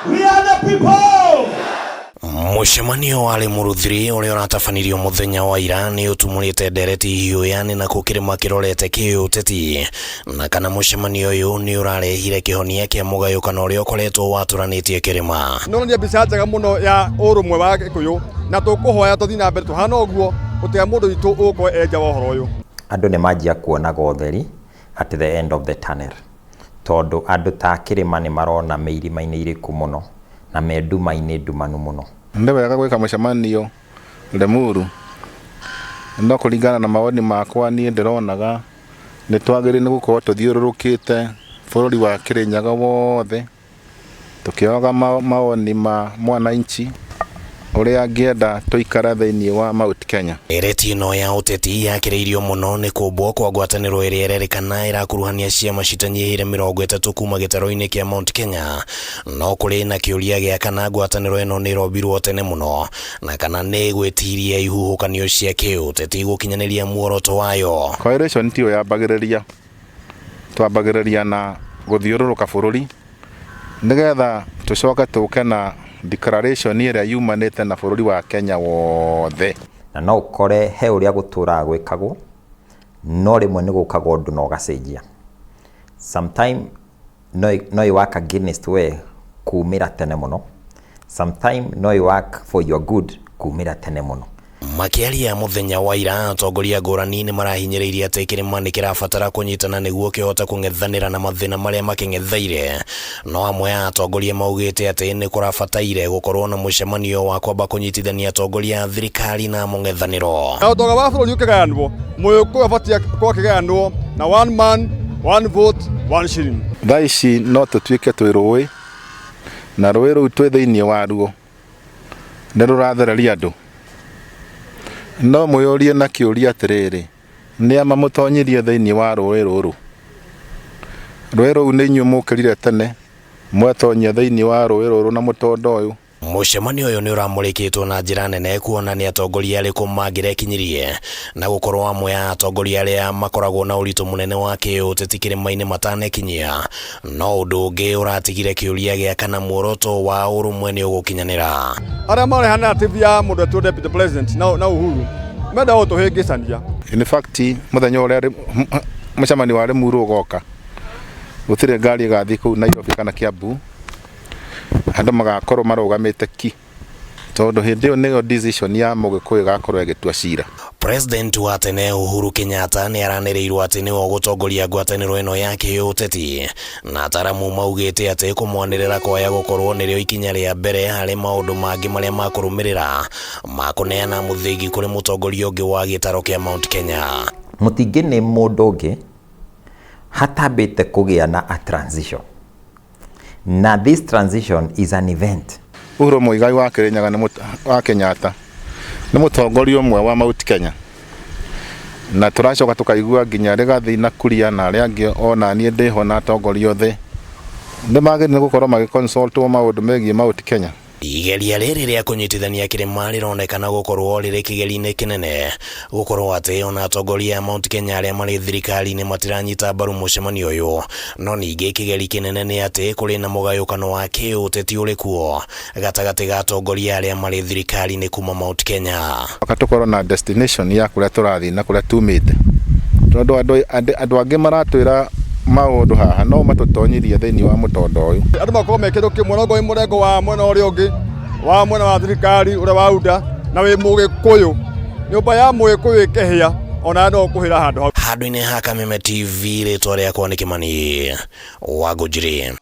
We are the people! Mũcemanio wa Limuru 3 ũrĩa ũratabanirio mũthenya wa ira nĩ ũtumũrĩte ndereti hiũ yani na kũkĩrĩma kĩrorete kĩũteti na kana mũcemanio ũyũ nĩ ũrarehire kĩhonia kĩa mũgayũkano ũrĩa ũkoretwo watũranĩtie kĩrĩma. Nonania mbica njega mũno ya ũrũmwe wa Gĩkũyũ na tũkũhoya tũthiĩ na mbere tũhana ũguo gũtiga mũndũ witũ ũgũkorwo e nja wa ũhoro ũyũ. Andũ nĩ manjia kuonaga ũtheri at the end of the tunnel tondũ andũ ta kĩrĩma nĩ marona me irima-inĩ iriku mũno na me nduma-inĩ ndumanu mũno. Nĩ wega gwĩka mũcemanio Limuru no kũringana na mawoni makwa niĩ ndĩronaga nĩ twagĩrĩire nĩ gũkorwo tũthiũrũrũkĩte bũrũri wa Kĩrĩnyaga wothe tũkĩoyaga mawoni ma mwananchi ũrĩa angĩenda tũikare thĩinĩ wa Mount Kenya. Ndereti ĩno ya ũteti yakĩrĩirio mũno nĩ kũmbwo kwa ngwatanĩro ĩrĩa ĩrerĩkana ĩrakuruhania ciama citanyihĩire 30 kuma gĩtarũ-inĩ kĩa Mount Kenya. No kũrĩ na kĩũria gĩa kana ngwatanĩro ĩno nĩ ĩrombirwo tene mũno na kana nĩ ĩgwĩtiria ihuhũkanio cia kĩũteti gũkinyanĩria muoroto wayo. Coalition tiyo yambagĩrĩria, twambagĩrĩria na gũthiũrũrũka bũrũri nĩgetha tũcoke tũke na declaration ĩrĩa yumanĩte na bũrũri wa Kenya wothe. Na no ũkore he ũrĩa gũtũraga gwĩkagwo no rĩmwe nĩ gũkaga ũndũ na ũgacenjia. Sometime no no ĩ work against we kumĩra tene mũno, sometime no ĩ work for your good kumĩra tene mũno. Makĩaria mũthenya wa ira, atongoria ngũrani nĩ marahinyĩrĩirie atĩ kĩrĩma nĩ kĩrabatara kũnyitana nĩguo kĩhote kũng'ethanĩra na mathĩna marĩa makĩng'etheire. No amwe a atongoria maugĩte atĩ nĩ kũrabataire gũkorwo na mũcemanio wa kwamba kũnyitithania atongoria a thirikari na mũng'ethanĩro. Na ũtonga wa bũrũri ũkĩgayanwo, mũgĩkũyũ abatie gũkorwo akĩgayanwo na one man, one vote, one shilling. Thaa ici no tũtuĩke twĩ rũĩ na rũĩ rũu twĩ thĩinĩ waruo nĩ rũrathereria andũ. No mwĩyũrie na kĩũria atĩrĩrĩ, nĩa mamũtonyirie thĩinĩ wa rũĩ rũrũ? Rũĩ rũu nĩ inyuĩ mũkĩrire tene mwetonyia thĩinĩ wa rũĩ rũrũ na mũtondo ũyũ. Mũcemanio ũyũ nĩ ũramũrĩkĩtwo na njĩra nene kuona nĩ atongoria arĩkũ mangĩrekinyirie na gũkorwo amwe a atongoria arĩa makoragwo na ũritũ mũnene wa kĩũteti kĩrĩma-inĩ matanekinyia. No ũndũ ũngĩ ũratigire kĩũria gĩa kana muoroto wa ũrũmwe nĩ ũgũkinyanĩra. Arĩa mareha narrative ya mũndũ etwo deputy president na Uhuru menda gũtũhĩngĩcania. In fact mũthenya ũrĩa mũcemanio wa Limuru ũgoka gũtirĩ ngari ĩgathiĩ kũu Nairobi kana Kiambu, andũ magakorwo marũgamĩte ki tondũ hĩndĩ ĩyo nĩyo decision ya mũgĩkũyũ ĩgakorwo ĩgĩtua cira. President wa tene Uhuru Kenyatta nĩ aranĩrĩirwo atĩ nĩwe ũgũtongoria ngwatanĩro ĩno ya kĩũteti na ataramu maugĩte atĩ kũmwanĩrĩra kwaya gũkorwo nĩrĩo ikinya rĩa mbere harĩ maũndũ mangĩ marĩa makũrũmĩrĩra ma kũneana mũthĩgi kũrĩ mũtongoria ũngĩ wa gĩtaro kĩa Mount Kenya. Mũtingĩ nĩ mũndũ ũngĩ hatambĩte kũgĩa na a transition na this transition is an event. Uhuru Muigai wa Kĩrĩnyaga nĩ wa Kenyatta nĩ mũtongoria ũmwe wa Mount Kenya na tũracoka tũkaigua nginya Rigathi na Kuria na arĩa angĩ ona niĩ ndĩho na atongoria othe nĩ magĩrĩire gũkorwo magĩconsultwo maũndũ megiĩ Mount Kenya. Igeria rĩrĩ rĩa kũnyitithania kĩrĩma rĩronekana gũkorwo rĩrĩ kĩgeri-inĩ kĩnene gũkorwo atĩ ona atongoria a Mount Kenya arĩa marĩ thirikari-inĩ matiranyita mbaru mũcemanio ũyũ. No ningĩ kĩgeri kĩnene nĩ atĩ kũrĩ na mũgayũkano wa kĩũteti ũrĩ kuo gatagatĩ ga atongoria arĩa marĩ thirikari-inĩ kuma Mount Kenya. Mũhaka tũkorwo na destination ya kũrĩa tũrathiĩ na kũrĩa tumĩte tondũ andũ angĩ maratwĩra maũndũ haha no matũtonyithie thĩinĩ wa mũtondo ũyũ. Andũ makorwo me kĩndũ kĩmwe no wĩ mũrengo wa mwena ũrĩa ũngĩ wa mwena wa thirikari ũrĩa wa UDA na wĩ mũgĩkũyũ, nyũmba ya mũgĩkũyũ ĩkĩhĩa ona no ũkũhĩra handũ hau. Handũ-inĩ ha Kameme TV rĩtwa rĩakwa nĩ Kĩmani wa Ngũnjiri.